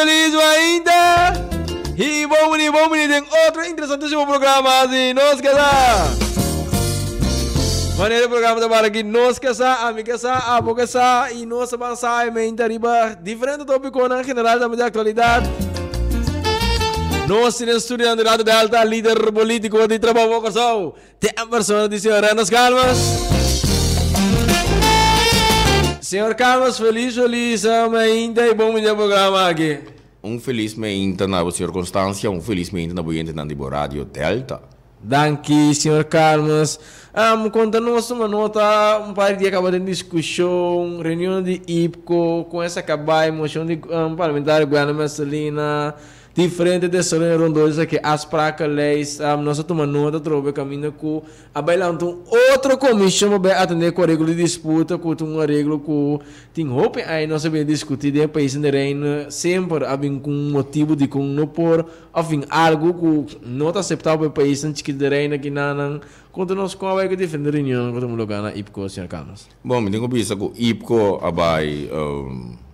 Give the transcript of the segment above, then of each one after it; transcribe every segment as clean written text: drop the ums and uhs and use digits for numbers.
felis mainta i bon bini, bon bini den otro interesantísimo programa di Nos Ke Sa. Manera e programa ta para aki, Nos Ke Sa, Ami Ke Sa, Abo Ke Sa i nos ta ban sa e mainta riba diferente tópikonan general tambe di aktualidat. Nos tin den studio di Radio Delta lider polítiko di Trabou pa Kòrsou, Te persona di señor Renus Calmas. Señor Calmas, feliz, feliz meinta y bon bini programa aki. Un feliz meinta na bo, señor Constancia, un feliz meinta na bo yentenan di bo Radio Delta. Danki, señor Calmas. Conta nos tuma nota un par di dia caba den discusion, reunion di IPCO, con esa cabay, mocion di parlamentario Gwenda Mercelina, Diferente desaroyo rondó esaki afsprakenlijst. Nos a tuma nota atrobe kaminda ku a bai lanta un otro komishon pa bai atendé ku areglo di disputa ku ta un areglo ku tin hopi aña nos a bin a diskutí den e paisnan di Reino. Semper a bin ku un motibu dikon no por òf bin algu ku no ta aseptabel pa e paisnan chikitu di Reino aki nan. Konta nos kon a bai ku diferente reunionnan ku a tuma lugá na IPCO, señor Carlos. Bon, mi tin ku bisa ku IPCO a bai,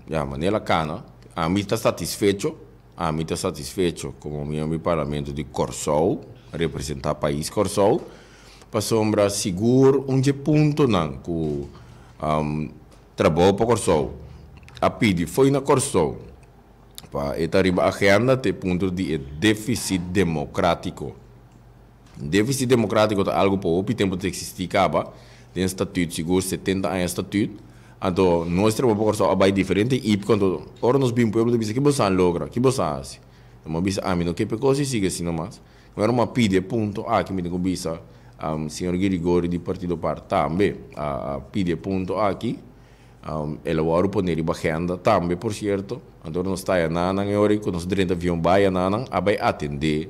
ya, manera kana. Ami ta satisfecho. Ami ta satisfecho komo miembro di Parlamento di Kòrsou, representá pais Kòrsou, pasobra sigur un dje puntonan ku Trabou pa Kòrsou a pidi fo'i na Kòrsou pa e ta riba agenda ta e punto di e défisit demokrátiko. Défisit demokrátiko ta algu pa hopi tempu ta eksistí kaba den statüt, sigur 70 aña statüt. Anto nos Trabou pa Kòrsou a bai diferente ipko, anto ora nos bin pueblo ta bisa ki boso a logra, ki boso a hasi? Mi a bisa ami no ke p'e kos i sigui asina mas. Ora mi a pidi e punto aki mi tin ku bisa señor Girigorie di Partido Par tambe a pidi e punto aki. El a wòrdu pone riba agenda tambe por sierto. Anto ora nos ta ayananan e ora ku nos drenta avion bai ayananan a bai atendé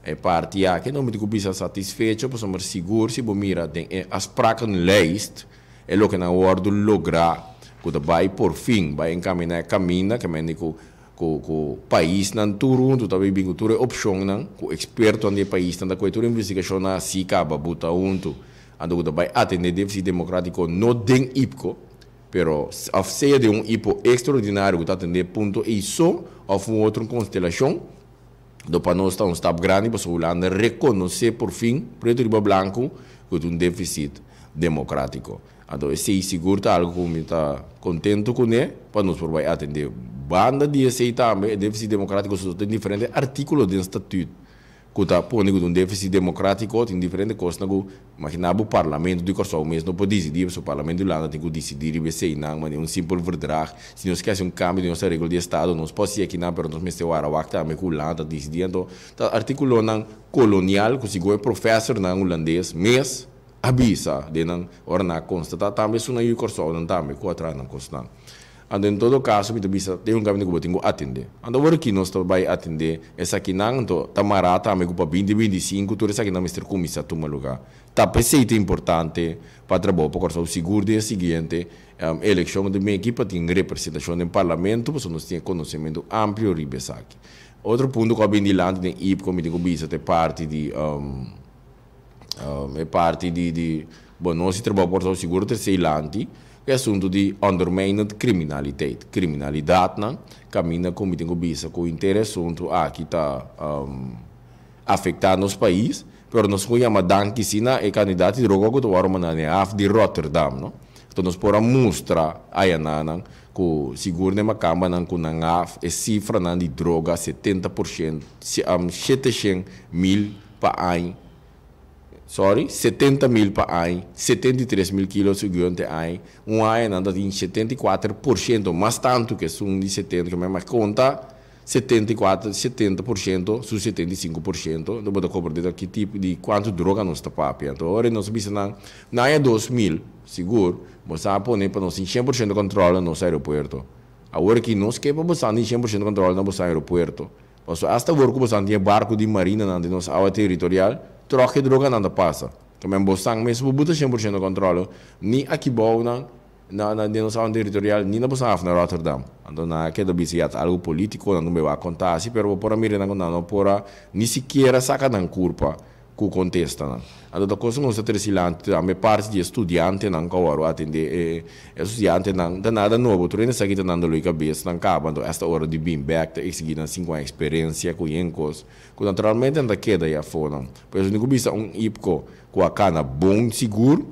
E parti aki no mi tin ku bisa satisfecho pasobra sigur si bo mira den e afsprakenlijst e loke nan a wòrdu lográ ku ta bai por fin bai enkaminá e kaminda ke mende ku ku ku paisnan tur huntu ta bai bin ku tur e opshonnan ku ekspertonan di e paisnan ta kohe tur e investigashonnan hasi kaba buta huntu anto ku ta bai atendé defisit demokratiko no den IPCO pero òf sea den un IPO ekstraordinario ku ta atendé punto ei so òf un otro konstelashon. Do pa nos ta un stap grandi pasobra Hulanda rekonosé por fin, pretu riba blanku, ku tin un defisit demokratiko. Anto esei sigur ta algu ku mi ta kontentu kuné pa nos por bai atendé. Banda di esei tambe e defisit demokratiko so tin diferente artíkulo den statüt ku ta pone ku tin un defisit demokratiko, tin diferente kosnan ku Imagina bo Parlamento di Kòrsou mes no por disidí, pasobra Parlamento di Hulanda tin ku disidí riba eseinan, manera un simpel verdrag. Si nos ke hasi un kambio den nos areglo di estado, nos por hasi akinan, pero nos mester wara wak tambe ku Hulanda ta disidí. Anto, ta artíkulonan kolonial ku segun e profèsernan hulandes mes a bisa den nan ora nan a konstatá tambe esunnan yu Kòrsounan tambe ku a traha nan kosnan. Anto en todo kaso mi ta bisa den un kaminda ku bo tin ku atendé. Anto awor aki nos ta bai atendé esakinan, anto ta mará tambe ku pa 2025 tur esakinan mester kuminsá tuma lugá. Ta p'esei ta importante pa Trabou pa Kòrsou sigur den e siguiente elekshon di meki pa tin representashon den parlamento pasobra nos tin e konosementu amplio riba esaki. Otro punto ku a bini dilanti den IPCO mi tin ku bisa ta e parti di e parti di di bo nos di Trabou pa Kòrsou sigur ta esei lanti. E asuntu di ondermijnend criminaliteit, kriminalidatnan, kaminda ku mi tin ku bisa ku henter e asuntu aki ta afektá nos pais, pero nos por yama danki si na e kandidat di droga ku ta wòrdu mandá na e haf di Rotterdam, no. Anto nos por a mustra ayananan ku sigur na e makambanan ku nan haf e sifranan di droga 70%, 700 mil pa aña. Sorry, 70 mil pa aña, 73 mil kilo siguiente aña. Un aña nan ta tin 74% mas tantu ku esun di 70, ku mi konta 74, 70%, su 75%. Anto bo ta komprendé ki tipo di kuantu droga nos ta papia. Anto ora nos bisa nan, na aña 2000, sigur, bo sa pone pa nos tin 100% kontrol na nos aeropuerto. Awor aki nos ke pa bo tin 100% kontrol na bo aeropuerto. Pasobra hasta awor ku bo tin e barku di marina nan den nos awa territorial, tròk e droga nan ta pasa. Tambe bo mes bo buta 100% kontrol, ni aki bou nan na den nos awa territorial, ni na bo haf na Rotterdam. Anto nan a keda bisa ya ta algu polítiko, nan no bai wak konta asi, pero bo por a mira nan ku nan no por a ni sikiera saka nan kurpa. Ku kontestanan. Anto ta kos ku nos ta trese lanti tambe parti di e studiantenan ku awor atende e studiantenan ta nada nobo tur hende sa kita nan dolor di kabes nan kaba anto esta ora di bin bek ta eksigi nan sinku aña eksperensia ku yen kos ku naturalmente nan ta keda e afonan. Por eso mi ku bisa un IPKO ku a kana bon sigur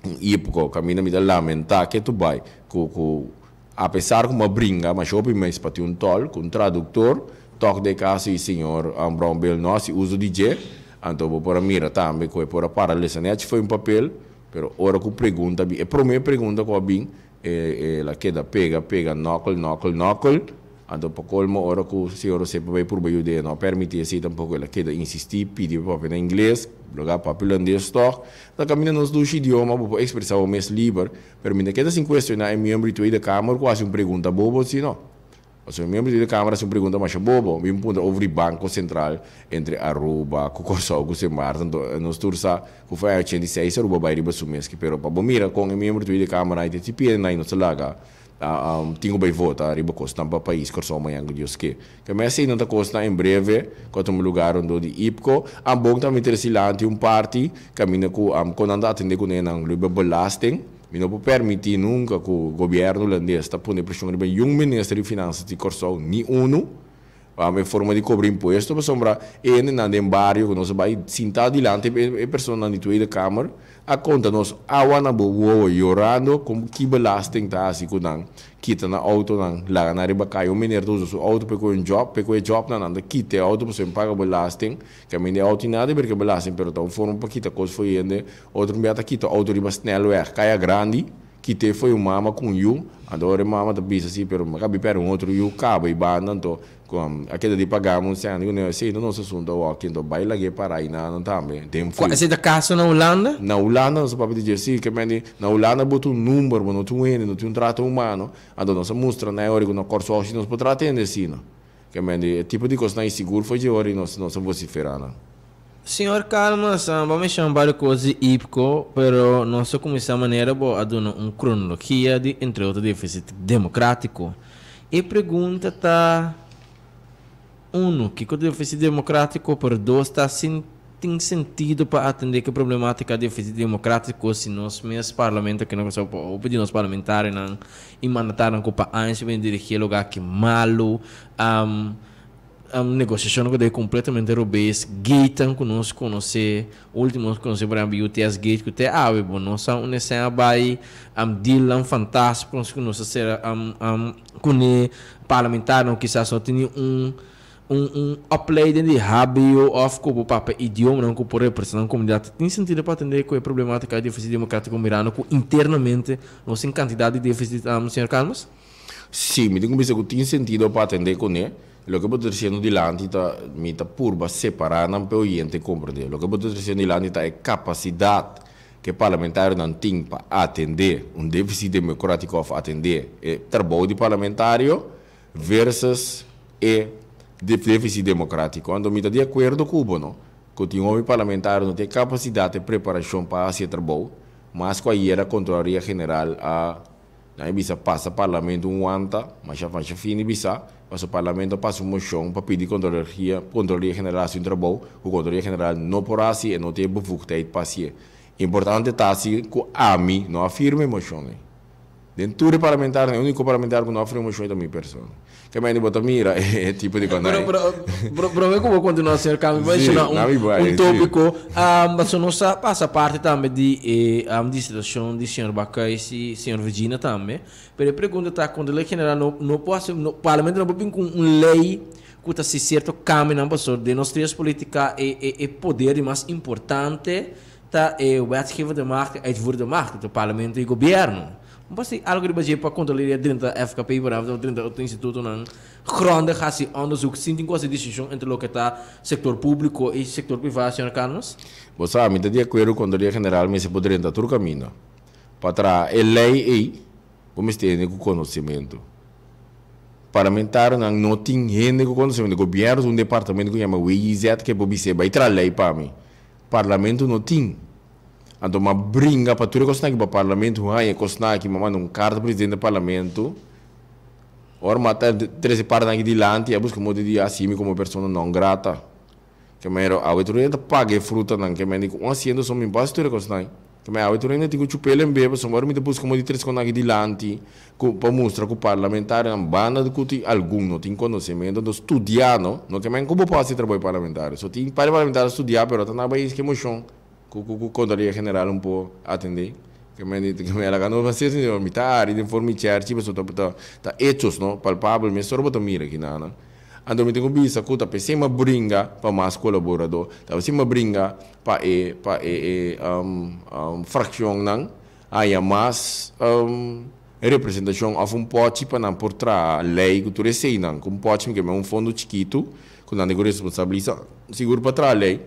un IPKO kaminda mi ta lamenta ke tu bai ku ku apesar ku mi a bringa masha hopi mes pa tin un tòlk un traduktor Tòg den kaso di señor Brownbill no hasi uso di dje, anto bo por a mira tambe ku e por a para lesa nèchi fo'i un papel, pero ora ku pregunta bin, e promé pregunta ku a bin, e el a keda pega, pega, nòkel, nòkel, nòkel, anto pa kolmo ora ku señor Rosé pa bai purba yud'é e no a pèrmití esei tampoko, el a keda insistí, pidi pa papia na ingles, logá papia hulandes tòg, ta kaminda nos dushi idioma, bo por ekspresá bo mes liber, pero mi ta keda sin kuestioná e miembro di Tweede Kamer ku hasi un pregunta bobo si no. Pasobra mi miembro di Camara hasi un pregunta masha bobo. Mi puntra over di Banco Central entre Aruba ku Kòrsou ku Sint Maarten. Anto nos tur sa ku for aña 86 Aruba bai riba su mes ki. Pero pa bo mira kon e miembro di Camara i ta pidi nan i nos ta laga tin ku bai vota riba kosnan pa pais Kòrsou mañan ku Dios ke. Ke mes esei nan ta kosnan en breve ku a tuma lugar rondó di IPKO. Ambon ta mi tresi lanti un parti kaminda ku kon nan ta atende kuné nan riba belasting. Mi no por permití nunka ku gobièrnu hulandes ta pone preshon riba niun minister di finansas di Kòrsou, ni unu, pa e forma di kobra impuesto, pasobra e hendenan den bario ku nos a bai sintá dilanti e personanan di Tweede Kamer a konta nos awa na bo wowo yorando kon ki belasting ta hasi ku nan kita nan outonan laga nan riba kaya. Un meneer ta usa su outo pa e kohe un jòb, pa e kohe jòbnan nan ta kita e outo pasobra e paga belasting. Kaminda e outo tin nada di ber ku e belasting pero ta un forma pa kita kos for hende. Otro un bia ta kita outo riba snelweg, kaya grandi, kit'é fo'i un mama ku un yu, anto ora e mama ta bisa si, pero mi kabi pèrdè un otro yu kaba i banda, anto a keda di paga mi un sènt, digo no, esei no nos asuntu awoki, anto bai lag'é para ayina tambe, den friu. Esei ta kaso na Hulanda? Na Hulanda nos a papia di dje, si, ke men di, na Hulanda bo tin un number, bo no tin un hende, no tin un trato humano, anto nos a mustra nan e ora ku na Kòrsou si nos por trata hende asina, ke men di, e tipo di kosnan insigur fo'i dje ora i nos a vosiferá nan. Señor Calmas, bo menciona varios cos di IPCO, pero nos a cuminsa manera bo a duna un cronologia di entre otro deficit democratico. E pregunta ta, uno, kico ta deficit democratico, pero dos, ta sin tin sentido pa atende cu e problematica deficit democratico si nos mes parlamento aki na Curaçao, hopi di nos parlamentarionan y mandatarionan cu pa años a bini dirigi e lugar aki malo, Negosiashonnan ku ta kompletamente robes, gatenan ku nos konosé, último nos konosé por ehèmpel UTS gate ku te awe bo no sa unda esei a bai, dealnan fantástiko ku nos a sera kuné, parlamentarionan ku kisas no tene un un un opleiding di hbo òf ku bo papia idiomanan ku por representá nan komunidat. Tin sentido pa atendé ku e problemátika di défisit demokratiko mirando ku internamente nos tin kantidat di défisit, señor Calmes? Sí, mi tin ku bisa ku tin sentido pa atendé kuné. Loke bo ta tresiendo dilanti ta, mi ta purba separá nan p'e oyente komprendé. Loke bo ta tresiendo dilanti ta e kapasidat ku e parlamentarionan tin pa atendé un défisit demokrátiko òf atendé e trabou di parlamentario versus e défisit demokrátiko. Anto mi ta di akuerdo ku bo, no, ku tin hopi parlamentario no tin e kapasidat, e preparashon pa hasi e trabou, mas ku ayera Kontraloria General a Nan e bisa pasa parlamento un wanta, masha masha fini bisa, pasobra parlamento a pasa un mocion pa pidi Contraloria Contraloria General haci un trabou cu Contraloria General no por haci e no tin e bevoegdheid pa hacié. Importante ta si cu ami no a firma e mocion ei. Den tur e parlamentarionan e unico parlamentario cu no a firma e mocion ei ta mi persona. Ke mende bo ta mira e tipo di kondai. Pero, pero, prome ku bo kontinua señor Cami, bo menshoná un, un tópiko. Pasobra nos a pasa parti tambe di e disertashon di señor Bakhuis i señor Virginia tambe. Pero e pregunta ta, Kontralor General no, no por hasi, no, Parlamento no por bin ku un lei ku ta hasi sierto kambionan pasobra den nos tres polítika e, e, e poder di mas importante ta e wetgevende macht i uitvoerende macht, e Parlamento i gobièrnu. Un pasa algo riba dje pa kontroleria drenta FKP por ehempel of drenta otro institutonan grondig hasi onderzoek sin tin ku hasi distinshon entre loke ta sektor públiko i sektor privá, señor Carlos? Bo sa, mi ta di akuerdo ku Kontroleria General mester por drenta tur kaminda. Pa traha e lei ei, bo mester hende ku konosementu. Parlamentarionan no tin hende ku konosementu. Gobièrnu tin un departamento ku yama WIZ ke por bis'é bai traha lei pa mi. Parlamento no tin. Anto m'a bringa pa tur e kosnan aki pa parlamento haña e kosnan aki, m'a manda un karta presidente di parlamento. Ora m'a ta trese partenan aki dilanti a buska modo di hasi mi komo persona non grata. Ke manera awe tur hende ta paga e frutanan, ke manera ku un asiento so mi bas tur e kosnan. Ke manera awe tur hende tin ku chup'el en bebe, pasobra mi ta buska mo di tres kosnan aki dilanti ku pa mustra ku parlamentarionan banda di ku tin algun no tin konosementu, anto studiá no, no ke men ku bo por hasi trabou di parlamentario. So tin par di parlamentario studiá pero ta na bai eski moshon ku ku ku Kontraloria General un por atendé. Ke men ke men laga nos hasi esei, mi ta ari den forma di chèrchi pasobra ta ta hechos no, palpabel mesora bo ta mira kinanan. Anto mi tin ku bisa ku ta p'esei mi a bringa pa mas kolaboradó, ta p'esei mi a bringa pa e pa e e frakshonnan haña mas representashon òf un pòchi pa nan por traha lei ku tur eseinan. Ku un pòchi mi ke men un fondo chikitu ku nan tin ku responsabilisa sigur pa traha lei.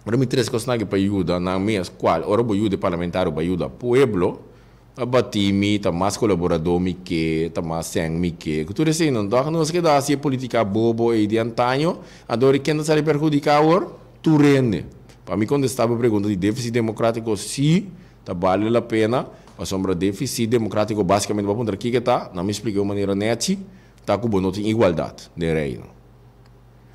Ora mi trese kosnan aki pa yuda nan mes kual ora bo yuda e parlamentario bo a yuda pueblo. Ta batí mi, ta mas kolaboradó mi ke, ta mas sèn mi ke. Ku tur eseinan tòg nos keda hasi e politika bobo ei di antaño, anto ken ta sali perhudiká awor? Tur hende. Pa mi kontestá bo pregunta di défisit demokrátiko, sí, ta bale la pena, pasobra défisit demokrátiko básikamente bo a puntra kiko e ta, nan mi splika e un manera nèchi, ta ku bo no tin igualdat den Reino.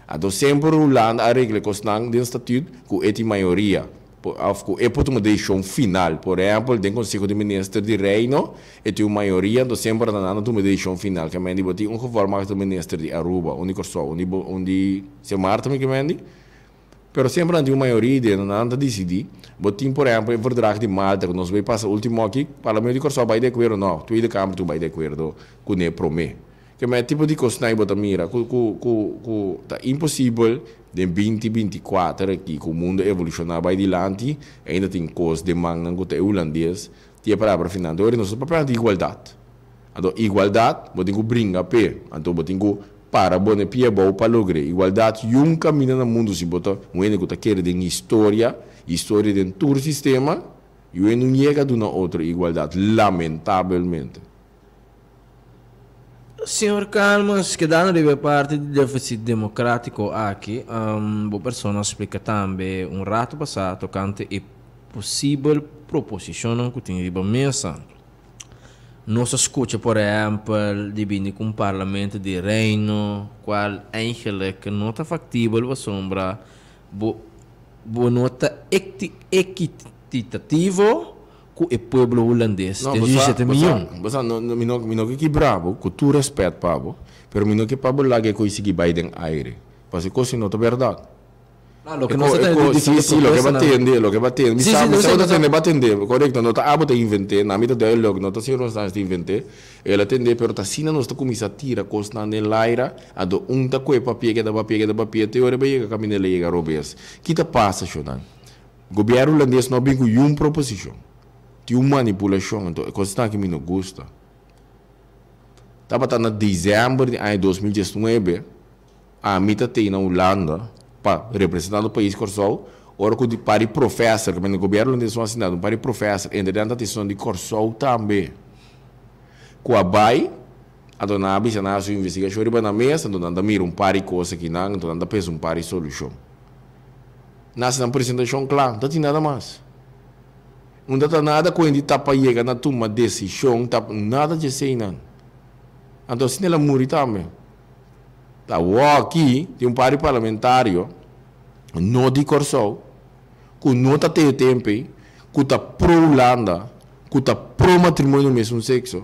Anto semper Hulanda a regla e kosnan den statut ku e tin mayoria òf ku e por tuma desishon final. Por ehèmpel den Konseho di Minister di Reino e tin un mayoria anto semper nan a tuma e desishon final. Ke mende bo tin un gevolmachtigde minister di Aruba, un di Kòrsou, un di un di Sint Maarten mi ke mende. Pero semper nan tin un mayoria den nan ta disidí. Bo tin por ehèmpel e Verdrag di Malta ku nos bai pasa último aki, Parlamento di Kòrsou bai di akuerdo? No, Tweede Kamer tur bai di akuerdo kuné promé. Ke mei tipo di kosnan bo ta mira ku ku ku ku ta imposibel den 2024 aki ku mundo evolushoná bai dilanti ainda tin kos den mannan ku ta e hulandes tin e palabra final. Anto ora nos ta papia di igualdat. Anto igualdat bo tin ku bringa p'e. Anto bo tin ku para bo na e pia abou pa logr'é. Igualdat yun kaminda na mundo si bo ta un hende ku ta kere den historia, historia den tur sistema, yu hende no yega duna otro igualdat lamentabelmente. Señor Calmes, kedando riba e parti di deficit democratico aki, bo persona a splica tambe un rato pasa tocante e posibel proposicionnan cu tin riba mesa. Nos a scucha por ehempel di bini cu un parlamento di reino, cual eigenlijk no ta factibel pasobra bo bo no ta equitativo ku e pueblo hulandes No, den bo sa, 17 bo sa, miyon. bo sa, no, no, mi no, mi no ke kibra bo, ku tur rèspèt pa bo, pero mi no ke pa bo laga e kos sigui bai den aire. Pasobra e kos si no ta bèrdat. No, loke E nos ko, ta e tende ko, di si, diferente si, loke bo a propuestanan. tende, loke bo a tende. Mi Sí, sa, sí, mi no sa sé, bo ta no sa. tende, bo a tende, korekto, no ta abo ta invent'é, na mi ta duidelijk, no ta circunstancia ta invent'é. El a tende, pero ta asina nos ta kuminsá tira kosnan den laira, anto un ta kohe papia, keda papia, keda papia, te ora e bai yega kaminda el a yega robes. Ki ta pasa, shonnan? Gobierno hulandes no a bin cu yun proposicion. Tin un manipulacion, anto e cosnan aki mi no gusta. Tabata na december di aña 2019, ami ta tey na Hulanda pa representando pais Corsou, ora cu di par di professor, cu men gobierno hulandes no haci nada, un par di professor, entre nan ta tin di Corsou tambe, cu a bay, anto nan a bisa nan a haci un investigacion riba nan mes, anto nan ta mira un par di cos aki nan, anto nan ta pensa un par di solucion. Na hasi nan presentashon kla, no ta tin nada mas. No ta ta nada ku hende ta pa yega na tuma desishon, ta nada dje eseinan. Anto asina el a muri tambe. Ta awor aki tin un par di parlamentario no di Kòrsou ku no ta te e tempu ei, ku ta pro Hulanda, ku ta pro matrimonio mesun sekso.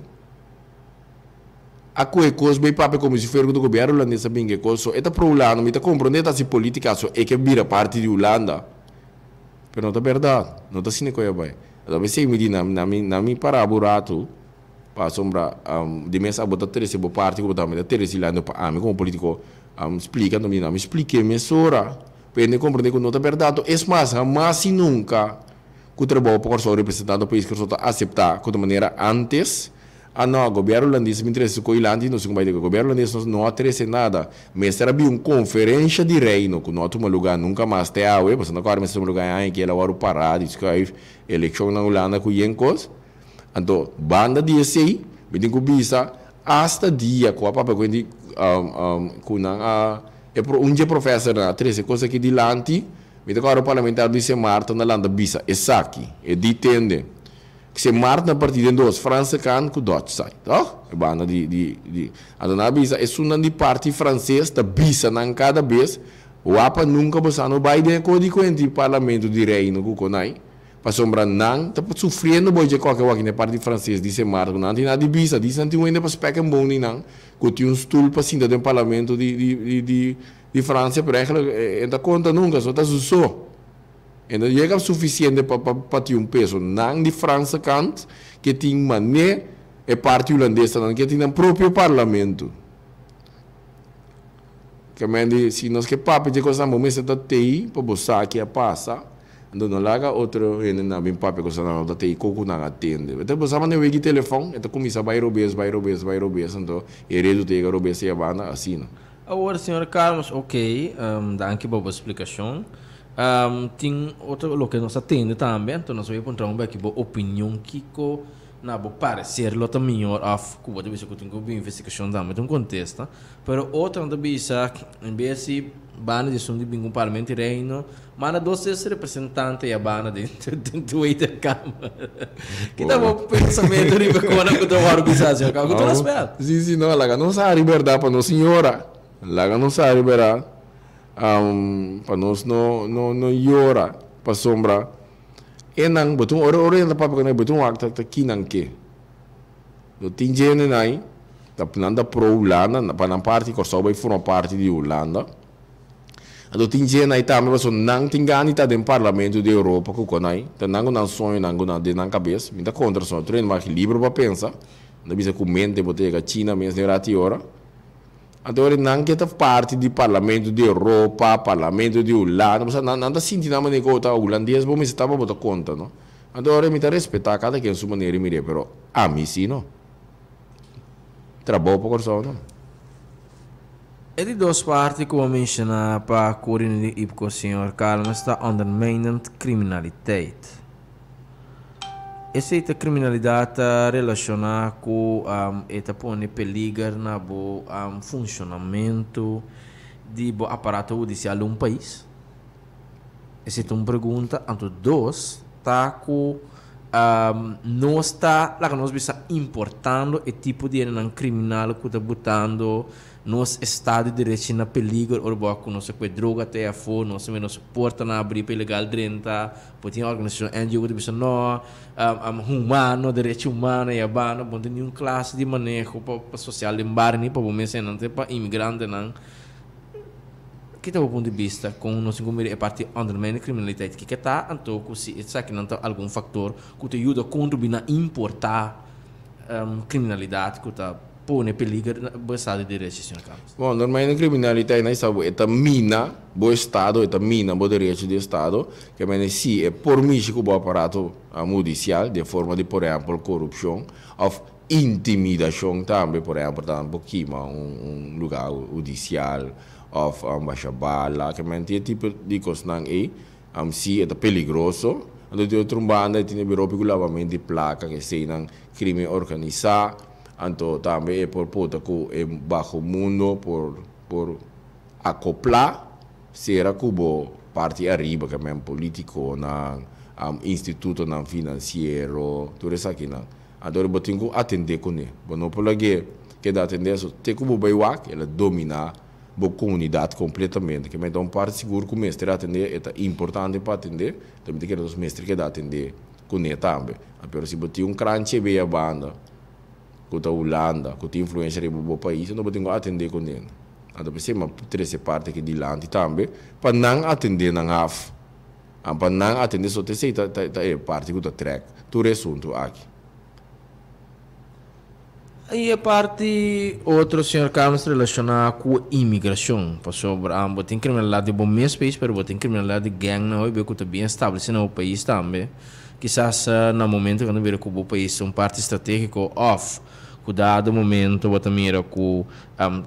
A kohe kos bay papia komo si fuera ku ta gobierno hulandes a bin ke kos. So e ta pro Hulanda, mi ta komprende ta hasi politika so e ke bira parti di Hulanda. Pero no ta bèrdat, no ta asina ku e a bay. Anto p'esei mi di na na mi na mi para bo ratu pasobra di mes abo ta trese bo parti ku bo ta mi ta trese Hulanda pa ami komo politiko splika. Anto mi di na mi splik'é mesora pa hende komprende ku no ta bèrdat. Es mas, hamas i nunka ku trabou pa Kòrsou representando pais Kòrsou ta aseptá ku ta manera antes. Ah no, gobierno hulandes a bin trese su koilanti, nos tin ku bai di gobierno hulandes nos no a trese nada. Mester a bin un konferensha di reino ku no a tuma lugá nunka mas te awe, pasobra no kòrda mester tuma lugá e aña aki el a wòrdu pará di skuif elekshon na Hulanda ku yen kos. Anto banda di esei mi tin ku bisa asta dia ku a papia ku hende ku nan a e un dje profesornan a trese kos aki dilanti, mi ta kòrda un parlamentario di Sint Maarten a lanta bisa esaki, e di tende. Se Maarten a partí den dos, Franse kant ku Dutch side, toch? E banda di, di, di. Anto nan a bisa, esunnan di parti franses ta bisa nan kada bes, Wapa nunka bo sa no bai den e kódigo enti Parlamento di Reino ku konai, pasobra nan ta sufriendo bo dje koke wak na e parti franses di Sint Maarten ku nan tin nada di bisa, disi nan tin un hende pa spek en bon di nan ku tin un stul pa sinta den Parlamento di di di di Fransia, pero eigenlijk e ta konta nunka, so ta su so. E no yega sufisiente pa pa pa tin un peso. Nan di Franse kant ke tin mané e parti hulandes ta nan ke tin nan propio parlamento. Ke men di si nos ke papia dje kosnan bo mester ta tei pa bo sa ke a pasa. Anto no laga otro hendenan bin papia kosnan nan no ta tei kon ku nan a tende. Bo sa manera wegi telefòn e ta kuminsá bai robes bai robes bai robes anto e redu ta yega robes ei abanda asina. Awor señor Carlos ok danki pa bo splikashon. Tin otro loke nos a tende tambe anto nos a bay puntra un beki bo opinion kiko na bo parecer lo ta miyor of ku bo ta bisa ku tin ku bin investigashon tambe ta un kontesta pero otronan ta bisa en bes di banda di esun di bin ku parlamento di reino manda dos tres representante ya banda den den tweede kamer ki ta bo pensamento riba kona ku ta wòrdu bisa asina ku tur respet. Si si no laga nos hari bèrdat pa nos señora laga nos hari bèrdat. Pa nos no no no yora pasobra e nan bo tin ora ora nan ta papia ku nan bo tin wak ta ta kinan ke no tin djende nan ta nan ta pro Hulanda pa nan parti Kòrsou bai forma parti di Hulanda anto tin djende nan tambe pasobra nan tin gana di ta den parlamento di Europa ku konai ta nan ku nan soño nan ku nan den nan kabes mi ta kontra soño tur hende mas libre pa pensa nan ta bisa ku mente bo ta yega China mes den rati ora. Anto ora nan ke ta parti di parlamento di Europa, parlamento di Hulanda, pasobra nan nan ta sinti nan manera ku ta hulandes bo mester ta pa bo ta konta no. Anto ora mi ta respetá kada ken su manera di mir'é pero ami si no. Trabou pa Kòrsou no. E di dos parti ku bo menshoná pa Corine di IPKO señor Calmes ta ondermijnend criminaliteit. Esei ta kriminalidat ta relashoná ku e ta pone peliger na bo funshonamentu di bo aparato hudisial di un pais? Esei ta un pregunta. Anto dos ta ku nos ta laga nos bisa importando e tipo di hendenan kriminal ku ta butando nos estado di derechi na peliger ora bo a konosé ku e droga ta ei afó, nos ta mira nos portanan abrí pa ilegal drenta. Bo tin organisashon NGO ku ta bisa no, humano, derecho humano i abano, bo no tin niun klase di maneho pa pa sosial den bario ni pa bo mes hendenan te pa imigrantenan. Ki ta bo punto di bista kon nos tin ku mira e parti ondermijnde kriminaliteit? Kiko ta anto ku si esakinan ta algun faktor ku ta yuda kontribuí na importá kriminalidat ku ta pone peliger na bo estado di derecho, señor Carlos? Bon, normalmente kriminaliteit nan sa bo e ta mina bo estado, e ta mina bo derecho di estado, ke mende si e por mishi ku bo aparato hudisial den forma di por ehèmpel korupshon òf intimidashon tambe, por ehèmpel ta bo kima un lugá hudisial òf basha bala, ke mende e tipo di kosnan ei si e ta peligroso. Anto di otro banda e tin e biropi ku labamento di plaka, ke eseinan krimen organisá. Anto tambe e por pota ku e baho mundo por por akoplá sera ku bo parti ariba ke men politikonan, institutonan finansiero, tur esakinan. Anto bo tin ku atendé kuné. Bo no por lag'é keda atendé eso te ku bo bai wak el a dominá bo komunidat kompletamente. Ke men ta un parti sigur ku mester atendé, e ta importante pa atendé, tambe ta kere nos mester keda atendé. Kuné tambe. Pero si bo tin un kranchi e bia banda ku ta Hulanda, ku tin influensia riba bo pais, anto bo tin ku atendé kuné. Anto p'esei mi a trese parti aki dilanti tambe pa nan atendé nan haf. Pa nan atendé so ta esei ta ta e parti ku ta trèk tur e asuntu aki. I e parti otro, señor Carlos, relashoná ku imigrashon, pasobra bo tin kriminalidat di bo mes pais, pero bo tin kriminalidat di gèngnan hopi ku ta bien establesé na bo pais tambe. Kisas na momento ku nan ta mira ku bo pais ta un parti stratégiko òf ku dado momento bo ta mira ku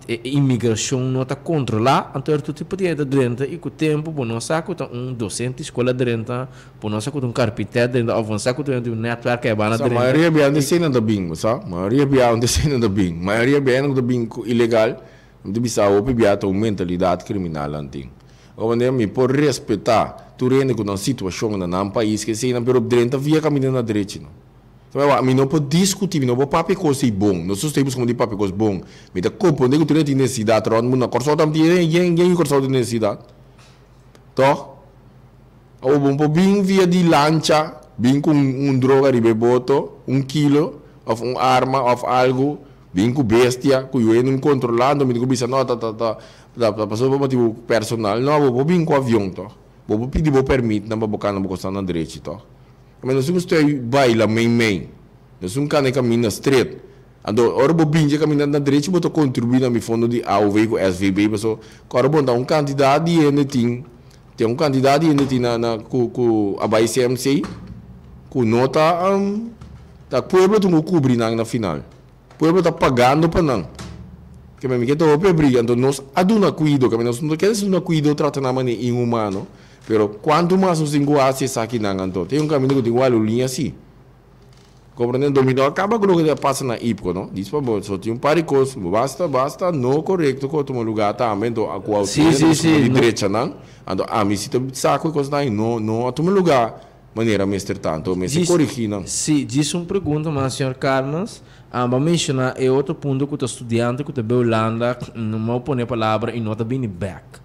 e imigrashon no ta kontrolá, anto er tur tipo di hende ta drenta i ku tempu bo no sa ku ta un dosente di skola drenta, bo no sa ku ta un karpinter drenta òf bo no sa ku ta un nètwèrk e banda Sa, drenta. mayoria bia unda esei nan ta bin, bo sa? Mayoria bia unda esei nan ta bin. Mayoria bia nan ta bin ku ilegal, mi ta bisa hopi bia ta un mentalidat kriminal nan tin. Ora manera mi por respetá tur hende ku nan situashon na nan pais ke esei nan, pero drenta via kaminda na drechi no. Sabe mi no por discuti, mi no por papia cos ei bon. Nos ta busca di papia cos bon. Mi ta comprende cu tur hende tin necesidad rond mundo. Na Corsou tambe tin yen, yen, yen Corsou tin necesidad. Tòg? Awor bo por bin via di lancha, bin ku un droga riba e boto, un kilo, òf un arma òf algu, bin ku bestia ku yu hende kontrolá, anto mi tin ku bisa no ta ta ta ta pasobra pa motibu personal. No, bo por bin ku avion tòg. Bo por pidi bo pèrmitnan pa bo kana bo kosnan na drechi tòg. Nos tin ku stoi baila mei mei. Nos tin ku kana e kaminda stret. Anto ora bo bin dje kaminda na drechi bo ta kontribuí na mi fondo di AOV ku SVB paso ku ora bo ta un kantidat di hende tin tin un kantidat di hende tin na na ku ku a bai CMC ku no ta ta pueblo tin ku kubri nan na final. Pueblo ta pagando pa nan. Ke mi ke ta hopi a briga anto nos a duna kuido ke nos no ta kere duna kuido trata nan manera inhumano pero kuantu mas nos tin ku hasi esakinan anto tin un kaminda ku tin ku hala un liña asi. Comprende? Anto mi no a caba cu loke ta pasa na IPCO, no. Dici pa bo, so tin un par di cos basta, basta no corecto cu a tuma lugar tambe, anto cu a Sí, sí, sí. di drecha nan, anto ami si ta sa cu e cosnan ayi no, no a tuma lugar manera mester ta, anto mester corigi nan. Sí, djis un pregunta mas, señor Carmens. Bo a menciona e otro punto cu ta studiante cu ta bay Hulanda, no me pone palabra y no ta bini bek.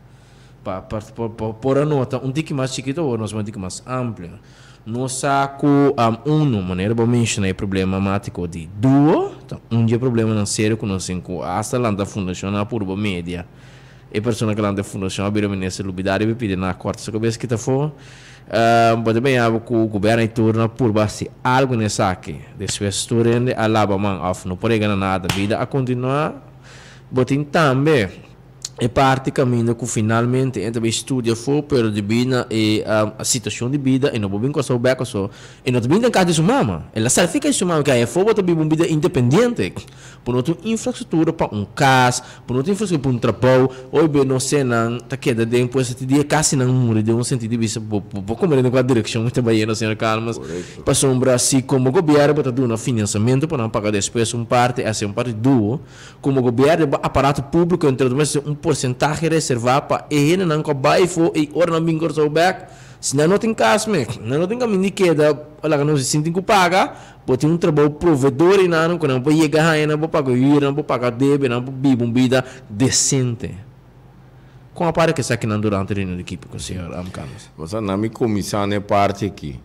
Pa, pa, pa por a nota un tiki mas chikito awor nos un tiki mas amplio. Nos sa ku unu, manera bo menshoná e problema mátiko di duo, ta un di e problemanan serio ku nos tin ku asta lanta fundashon na purba media. E persona ku lanta e fundashon a bira minister lubidá riba e pidi nan a kòrta su kabes kita afó. Bo ta benya bo ku gobièrnu di turno a purba hasi algu na esaki. Despues tur hende a laba man òf no por yega na nada. Bida a kontinuá. Bo tin tambe. E parti caminda cu finalmente e ta bay studia afo pero debi na e situacion di bida e no por bin Kòrsou bek paso e no ta bin den cas di su mama. El a sali fi cas di su mama ke afo bo ta biba un bida independiente. Bo no tin un infrastructura pa un cas, bo no tin infrastructura pa un trabou. Hoy be nos senan ta keda den pues e dia casi nan muri den un sentido di bisa bo bo comprende den cua direccion mi ta bayendo señor Calmes. Pasobra si como gobierno bo ta duna financiamento pa nan paga despues un parti haci un parti duo. Komo gobièrnu bo aparato públiko entre otro mester un porsentahe reservá pa e hendenan ku a bai afó i ora nan bin Kòrsou bèk, si nan no tin kas meh, nan no tin kaminda di keda, laga nos di sin tin ku paga, bo tin un trabou provedor einan ku nan por yega haña, nan por paga hür, nan por paga debe, nan por biba un bida desente. Kon a para ku esakinan durante reunion di ekipo ku señor Carlos? Bo sa nan mi kuminsá na e parti aki.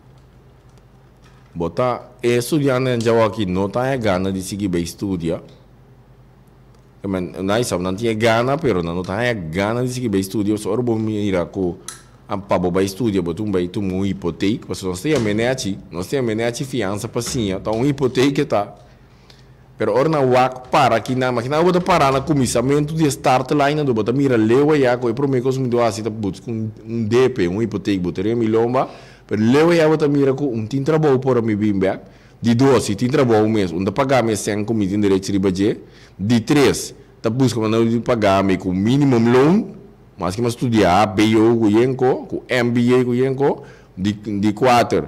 Bo ta e studiantenan djawoki no ta haña gana di sigui bay studia. Nan sa nan tin e gana pero nan no ta haña gana di sigui bay studia. So ora bo mira ku pa bo bay studia bo tin bay tuma un hipotek pasobra nos ta yama e nechi, nos ta yama e nechi fiansa pa siña ta un hipotek e ta. Pero ora nan wak para kinan, makina bo ta para na kuminsamentu di e start line anto bo ta mira leu aya ku e prome kos mi do hasi ta buska un depe, un hipotek, bo ta riba mi lomba, pero leu aya bo ta mira ku un tin trabou por a mi bin bek, di dos si tin trabou mes un ta paga mi e sèn ku mi tin derecho riba dje, di tres ta buska manera di paga mi ku minimum loan, maske mi a studia HBO ku yenko, ku MBA ku yenko, di kuater.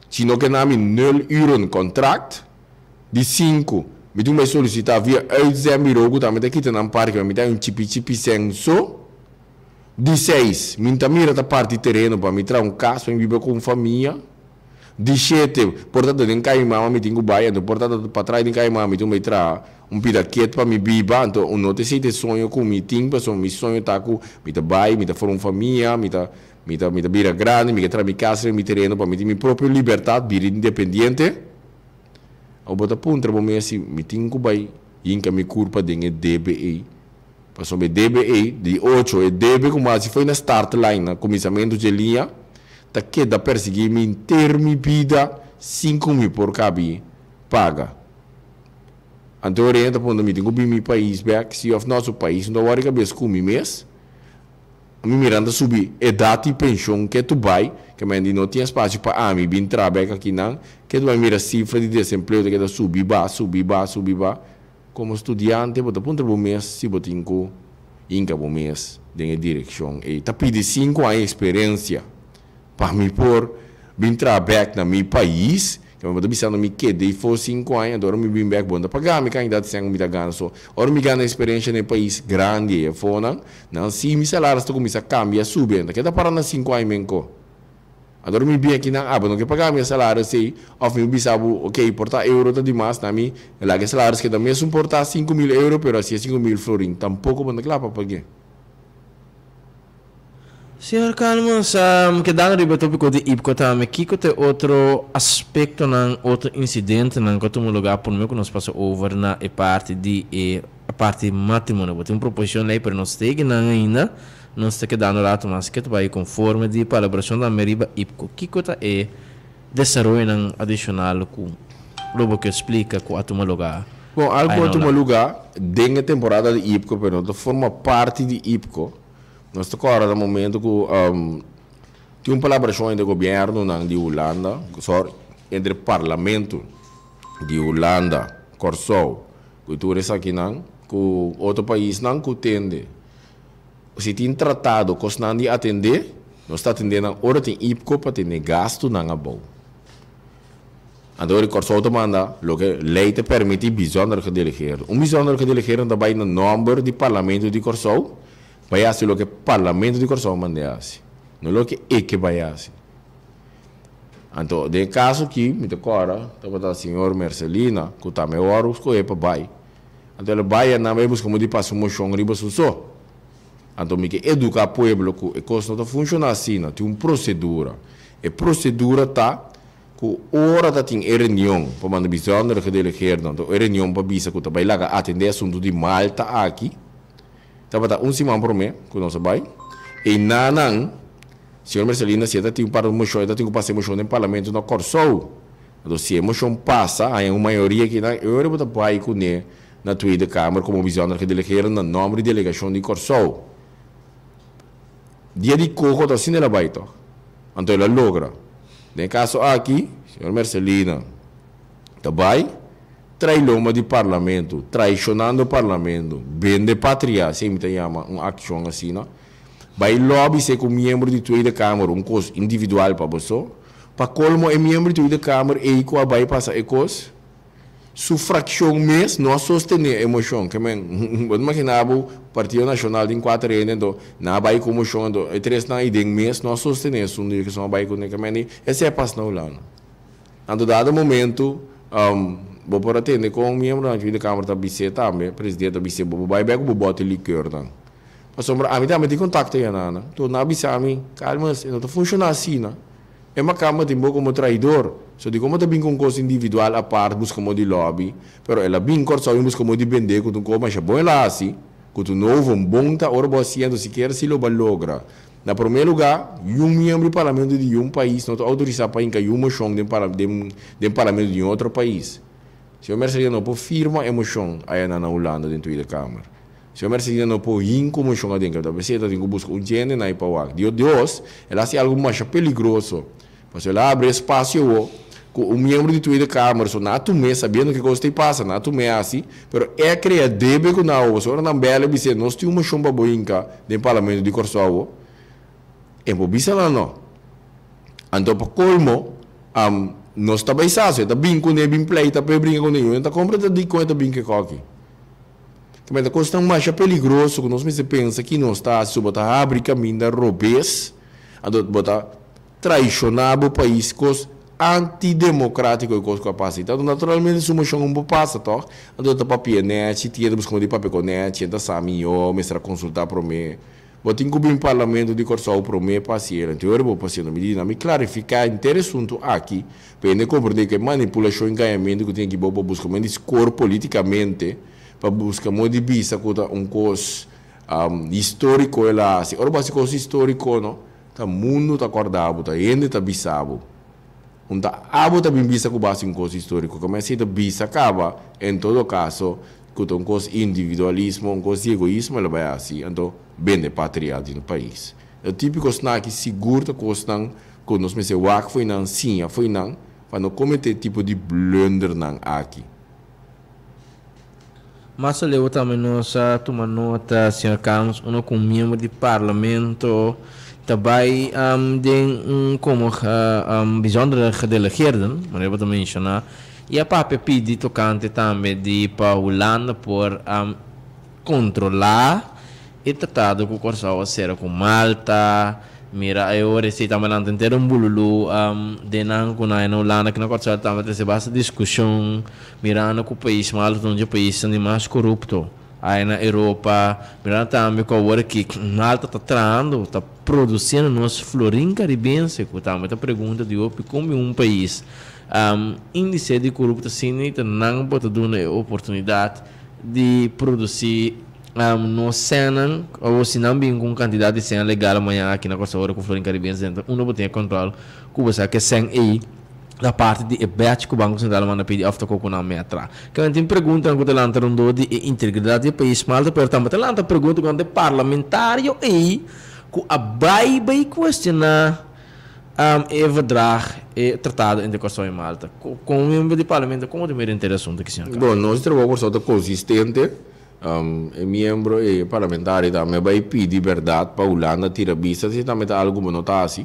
Si no kena mi nul uren contract, di sinku, mi tin bai solicita via uitzendbureau ku tambe ta kita nan parke pa mi ta un chipi chipi sen so. Di seis, mi ta mira ta parti tereno pa mi traha un kas pa mi biba ku un famia. Di shete, por ta den kai mi mama mi tin ku bai, anto por ta pa trai den kai mi mama mi tin ku bai traha un pida ket pa mi biba, anto un no ta esei ta e soño ku mi tin, pasobra mi soño ta ku mi ta bai, mi ta forma un famia, mi ta. Mi ta mi ta bira grandi, mi ke traha mi kas riba mi tereno pa mi tin mi propio libertat, bira independiente. Awor bo ta puntra bo mes si mi tin ku bai hinka mi kurpa den e debe ei. Pasobra e debe ei, di ocho, e debe ku mi hasi foi na start line, na kuminsamentu dje liña, ta keda persiguí mi henter mi bida sin ku mi por kabi paga. Anto e ta puntra mi tin ku bin mi pais bèk, si òf nò, su pais no ta wòri kabes ku mi mes. Mi miranda subi edat di penshon ke tu bai, ke men di no tin espasio pa ami bin traha bek akinan, ke tu bai mira sifra di desempleo ta keda subi ba, subi ba, subi ba. Komo studiante bo ta puntra bo mes si bo tin ku hinka bo mes den e direkshon ei. Ta pidi sinku aña eksperensia pa mi por bin traha bek na mi pais. Kende bo ta bisando mi keda ei for sinku aña, anto ora mi bin bek bo no ta paga mi kantidat di sèn ku mi ta gana. So, ora mi gana eksperensha na e pais grandi ei afonan, nan si mi salaris ta kuminsá kambia subi, anto keda para na sinku aña menko. Anto ora mi bin akinan, ah, bo no ke paga mi e salaris ei, òf mi bisa bo, okey, por ta euro ta dimas, na mi laga e salaris keda mesun por ta 5000 euro, pero asi e 5000 florin, tampoko bo no ta kla pa pag'é. Señor Calmes, kedando riba e tópiko di IPKO tambe, kiko ta e otro aspektonan, otro insidentenan ku a tuma lugá promé ku nos pasa over na e parti di e parti matrimonio? Bo tin un proposishon lei pero nos ta nan ainda, nos ta kedando rato mas ke ta bai konforme di palabrashon tambe riba IPKO. Kiko ta e desaroyonan adishonal ku lo bo ke splika ku a tuma lugá Bon, algu ai a na tuma Hulanda? lugá den e temporada di IPKO pero no ta forma parti di IPKO. Nos ta kòrda na momento ku tin un palabrashon entre gobièrnunan di Hulanda, sòri, entre parlamento di Hulanda, Kòrsou ku tur esakinan ku otro paisnan ku tende. Si tin tratado kosnan di atendé, nos ta atendé nan ora tin IPKO pa tene gastunan abou. Anto di Kòrsou ta manda loke lei ta permití bijzonder gedelegeerden. Un bijzonder gedelegeerden ta bai na nòmber di Parlamento di Kòrsou bai hasi loke Parlamento di Kòrsou mand'é hasi, no loke e ke bai hasi. Anto den e kaso aki mi ta kòrda tabata señor Mercelina ku tambe wòrdu skohé pa bai. Anto el a bai anan bai buska modo di pasa un moshon riba su so. Anto mi ke eduká pueblo ku e kos no ta funshoná asina, tin un prosedura. E prosedura ta Ku ora ta tin e reunion pa manda bijzondere gedelegeerden, anto e reunion pa bisa ku ta bai laga atendé asuntu di Malta aki, tabata un siman promé ku nos a bai. Einanan, señor Mercelina si e ta tin un par di moshon, e ta tin ku pasa e moshon den parlamento na Kòrsou. Anto si e moshon pasa, haña un mayoria akinan, e ora bo ta bai kuné na Tweede Kamer komo bijzondere gedelegeerden na nòmber di delegashon di Kòrsou. Dia di coho ta asina el a bai toch. Anto el a logra. Den e caso aki, señor Mercelina ta bai trai lomba di parlamento, traicionando parlamento, bende patria, asina mi ta yama un accion asina, bai lobby se cu miembro di Tweede Kamer, un cos individual pa boso, pa colmo e miembro di Tweede Kamer ey cu a bai pasa e cos, Su fraccion mes no a sostene e mocion. Ke men, bo ta imagina bo Partido Nacional tin cuater hende anto nan a bay cu mocion anto e tresnan ayi den mes no a sostene esun di keson a bay cune. Ke men di esey a pasa na Hulanda. Anto dado momento bo por a tende con miembronan di Tweede Kamer ta bis'é tambe, presidente ta bis'é bo bo bay bek cu bo bote liqueurnan. Pasobra ami tambe tin contacto ya nan. Anto nan a bisa mi, Calmes, e no ta funciona asina. E makamba tin bo komo traidor. So di komo ta bin ku un kos individual apart buska mo di lobby, pero el a bin Kòrsou i buska mo di bende ku ta un kos masha bon el a hasi, ku ta un novo, un bon ta ora bo hasiendo sikiera si lo bo a logra. Na promé lugá, yun miembro di parlamento di yun pais no ta outorisá pa hinka yun moshon den den parlamento di un otro pais. Señor Mercelina no por firma e moshon aya na na Hulanda den Tweede Kamer. Señor Mercelina no por hin ku moshon aden keda p'esei ta tin ku buska un djende na e pa wak. Dio Dios, el hasi algu masha peligroso. Pasobra el a abri espasio awo ku un miembro di Tweede Kamer so na tum'é sabiendo ke kos ta pasa, na tum'é hasi, pero e a krea debe ku nan awo. Pasobra ora nan bèl e bis'é nos tin un moshon pa bo hinka den Parlamento di Kòrsou awo, e por bisa nan no. Anto pa kolmo, nos ta bai sa, so e ta bin kuné bin pleita pa e bringa kuné, i ta kompra ta di kon e ta bin ke kòki. Tambe ta kosnan masha peligroso ku nos mester pensa ki nos ta hasi. So bo ta habri kaminda robes, anto bo ta traishoná bo pais, kos antidemokratiko e kos ku a pasa. I tantu naturalmente su moshon un por pasa tòg, anto ta papia nèchi, tin hende buska di papia ku nèchi, hende ta sa mihó, mester a konsultá promé. Bo tin ku bin Parlamento di Kòrsou promé pa hasi el. Anto ora bo por hasiendo mi di nan mi klarifiká henter e asuntu aki pa hende komprendé ku e manipulashon i gañamentu ku tin aki bo pa buska men di skor politikamente pa buska modo di bisa ku ta un kos históriko el a hasi. Ora bo hasi kos históriko no ta mundu ta kòrda bo, ta hende ta bisa bo. Un ta abo ta bin bisa ku bo hasi un kos históriko. Kome esei ta bisa kaba en todo kaso ku ta un kos individualismo, un kos di egoismo el a bai hasi, anto bende patria di nos pais. E típiko snaki sigur ta kosnan ku nos mester wak fo'i nan, siña fo'i nan, pa no kometé tipo di blundernan aki. Mas aleu tambe nos a tuma nota, señor Kams, uno ku un miembro di parlamento ta bai den un komo bijzondere gedelegeerden, manera bo ta menshoná, i a papia pidi tokante tambe di pa Hulanda por kontrolá e tratado ku Kòrsou a sera ku Malta. Mira e ora esei tambe nan ta henter un bululu den nan ku nan na Hulanda ku na Kòrsou tambe trese basta diskushon mirando ku pais Malta ta un dje paisnan di mas korupto. Aya na Europa, mirando tambe ku awor aki Malta ta trahando, ta produsiendo nos florin karibense, ku tambe ta pregunta di hopi kon bin un pais índise di korupto asina i ta nan bo ta duna e oportunidat di produsí nos sènnan, awor si nan bin ku un kantidat di sèn legal mañana aki na Kòrsou ora ku florin karibense entra, unda bo tin e kòntròl ku bo sa ku e sèn ei ta parti di e batch ku Banko Sentral a manda pidi òf ta koko nan mea tra. Kende tin preguntanan ku ta lanta rondó di e integridat di e pais Malta, pero tambe ta lanta pregunta ku e parlamentario ei ku a bai bai kuestioná e verdrag, e tratado entre Kòrsou i Malta. Komo miembro di parlamento, komo ta mira henter e asuntu aki, señor Carlos? Bon, nos trabou Kòrsou ta konsistente. E miembro, e parlamentario tambe a bai pidi bèrdat pa Hulanda tira bista si tambe ta algu ku bo no ta hasi.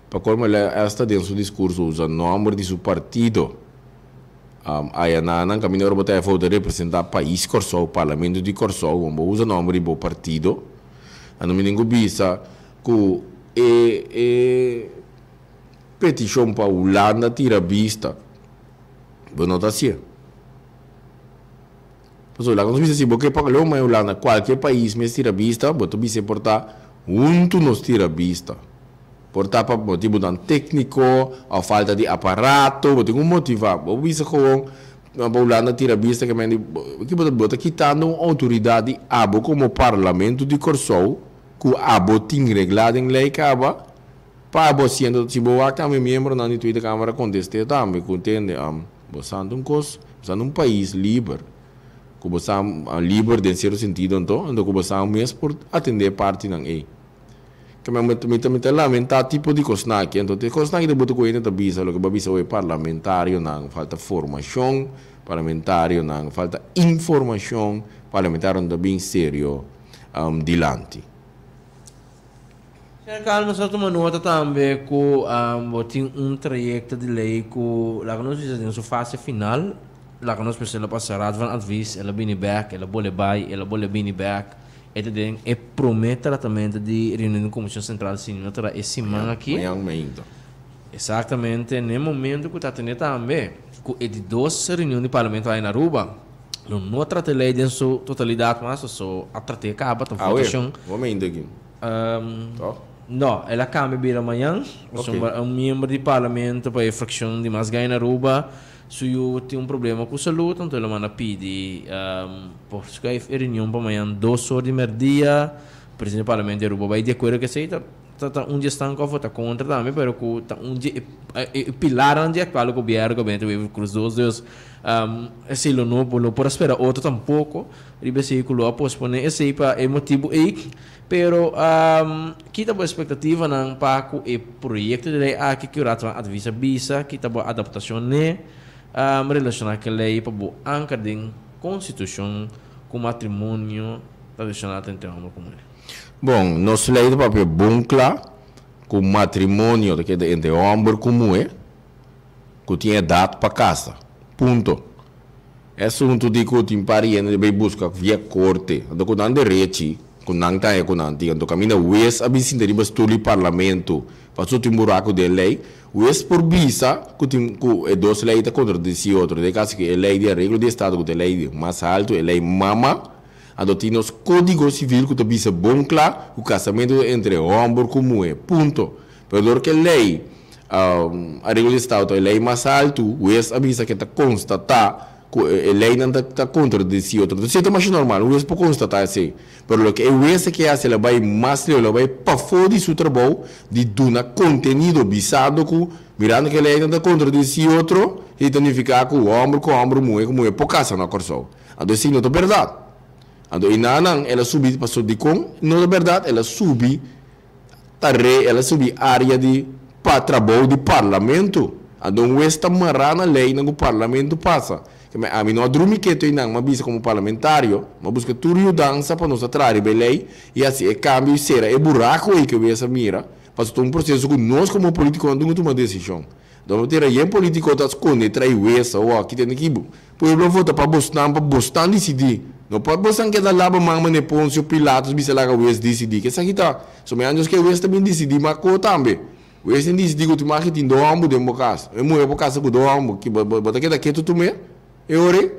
Pa colmo el a hasta den su discurso usa nomber di su partido. Aya na nan caminda ora bo ta efo ta representa pais Corsou, parlamento di Corsou, bo usa nomber di bo partido. Anto mi tin cu bisa cu e e peticion pa Hulanda tira bista bo no ta hacié. Pasobra laga nos bisa si bo ke pa leu mai Hulanda cualkier pais mes tira bista bo ta bisa e por ta hunto nos tira bista. Por ta pa motibunan tékniko òf falta di aparato, bo tin ku motivá. Bo bisa gewoon pa Hulanda tira bista ke men di ki bo ta bo ta kitando un outoridat di abo komo Parlamento di Kòrsou ku abo tin reglá den lei kaba pa abo hasiendo si bo wak tambe miembronan di Tweede Kamer a kontest'é tambe ku tende bo sa un kos bo sa un pais liber ku bo sa liber den sierto sentido anto anto ku bo sa mes por atendé e partinan ei. Ke mi mi ta mi ta lamentá tipo di kosnan aki. Anto e kosnan aki ta buta ku hende ta bisa loke bo a bisa oe parlamentarionan falta formashon, parlamentarionan falta informashon, parlamentarionan ta bin serio dilanti. Señor Carlos, nos a tuma nota tambe ku bo tin un trayekto di lei ku laga nos bisa den su fase final, laga nos bisa el a pasa Raad van Advies, el a bini bèk, el a bole bai, el a bole bini bèk. E ta den e promé tratamentu di reunion di Komishon Sentral si no ta e siman aki. Mañan mainta. Exactamente, n'e momento cu ta tene tambe cu e di dos reunion di Parlamento aya na Aruba, lo no trata e ley den su totalidad mas, paso a trat'é caba, ta votacion. Awe, bo mainta aki, toch? No, el a cambia bira mañan, pasobra un miembro di Parlamento pa e fraccion di mas gay na Aruba, Su yu tin un problema ku salud, anto el a manda pidi por schuif e reunion pa mañan dos or di merdia. Presidente di Parlamento di Aruba bai di akuerdo ku esei, ta ta un di esnan ku a vota kontra tambe, pero ku ta un di e pilarnan di aktual gobierno, Gabinete Wever Croes dos, dus esei lo no bo no por a spera otro tampoko riba esei ku lo a posponé esei pa e motibu ei. Pero ki ta bo espektativanan pa ku e proyekto di lei aki ku Raad van Advies a bisa? Ki ta bo adaptashon n'e relashoná ku e lei pa bo anker den konstitushon ku matrimonio tradishonal ta entre hòmber ku muhé? Bon, nos lei ta papia bon kla ku matrimonio ta keda entre hòmber ku muhé ku tin edat pa kasa. Punto. E asuntu di ku tin pariente di bai buska via korte, anto ku nan derechi ku nan ta haña ku nan tin. Anto kaminda wes a bin sinta riba stul di parlamento pasobra tin buraku den lei, wes por bisa ku tin ku e dos lei ta kontradisí otro. Den e kaso aki e lei di areglo di estado ku ta e lei di mas haltu, e lei mama, anto tin nos kódigo sivil ku ta bisa bon kla ku kasamentu ta entre hòmber ku muhé. Punto. Pero dor ku e lei Areglo di Estado ta e lei mas altu, hues a bisa ke ta konstatá ku e leinan ta kontradisí otro. Entonces ta masha normal, un hues por konstatá esei. Pero loke e hues a ke hasi, el a bai mas leu, el a bai pafó di su trabou di duna kontenido bisando ku mirando ku e leinan ta kontradisí otro, esei ta nifiká ku hòmber ku hòmber, muhé ku muhé por kasa na Kòrsou. Anto esei no ta bèrdat. Anto enanan el a subi, pasobra dikon no ta bèrdat? El a subi. Ta re el a subi area di pa trabou di parlamento. Anto un wes ta mará na leynan ku parlamento pasa. Ke men ami no a drumi ketu einan, m'a bisa komo parlamentario, m'a buska tur yudansa pa nos a traha riba e ley i hasi e kambio i sera e buraku ei ke wes a mira, pasobra ta un proseso ku nos komo politikonan tin ku tuma desishon. Anto mi tera yen politiko ta skonde trai wes awor ki tene ki Pueblo a vota pa bosnan pa bosnan disidí. No pa bosnan keda laba man manera Poncio Pilatos bisa laga wes disidí. Ke esaki ta? So mi anjos ke wes ta bin disidí ma ko tambe. Wes tin disidí ku tin magi tin do homber den bo kas. E muher por kasa ku do homber. Ki bo bo ta keda ketu tumé e ora ei?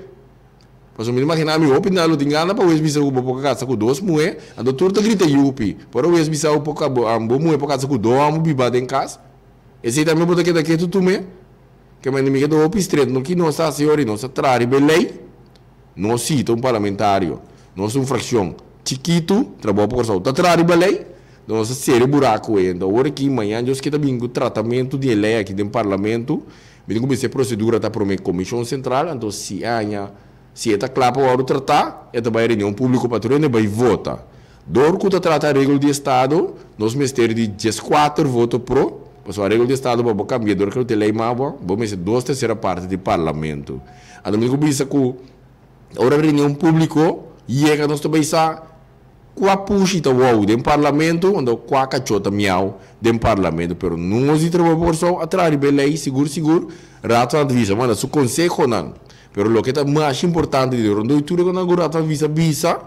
Pasobra mi ta imaginá mi hopi nan lo tin gana pa wes bisa ku bo por kasa ku dos muhé, anto tur ta grita yupi. Por a wes bisa bo por bo muhé por kasa ku dos hòmber biba den kas. Esei tambe bo ta keda ketu tumé. Ke manera mi keda hopi stret no ki nos ta hasi ora nos ta traha riba e lei. Nos si ta un parlamentario, nos ta un frakshon chikitu, Trabou pa Kòrsou ta traha riba lei, nos ta sera e buraku ei. Anto awor aki mañan Dios ke ta bin ku tratamentu di e lei aki den parlamento. Mi tin ku bisa e prosedura ta promé Komishon Sentral, anto si e haña, si e ta kla pa wòrdu tratá, e ta bai reunion públiko pa tur hende bai vota. Dor ku ta trata areglo di estado, nos mester di dieskuater voto pro, pasobra areglo di estado pa bo kambia dor ku lo tin lei mabua, bo mester dos tersera parti di parlamento. Anto mi tin ku bisa ku ora reunion públiko yega nos ta bai sa Kua pushi ta wou den parlamento, anto kua kachó ta miau den parlamento. Pero nos di Trabou pa Kòrsou a traha riba e lei sigur sigur. Raad van Advies a manda su konsehonan. Pero loke ta mas importante di rondó i tur e konan ku Raad van Advies a bisa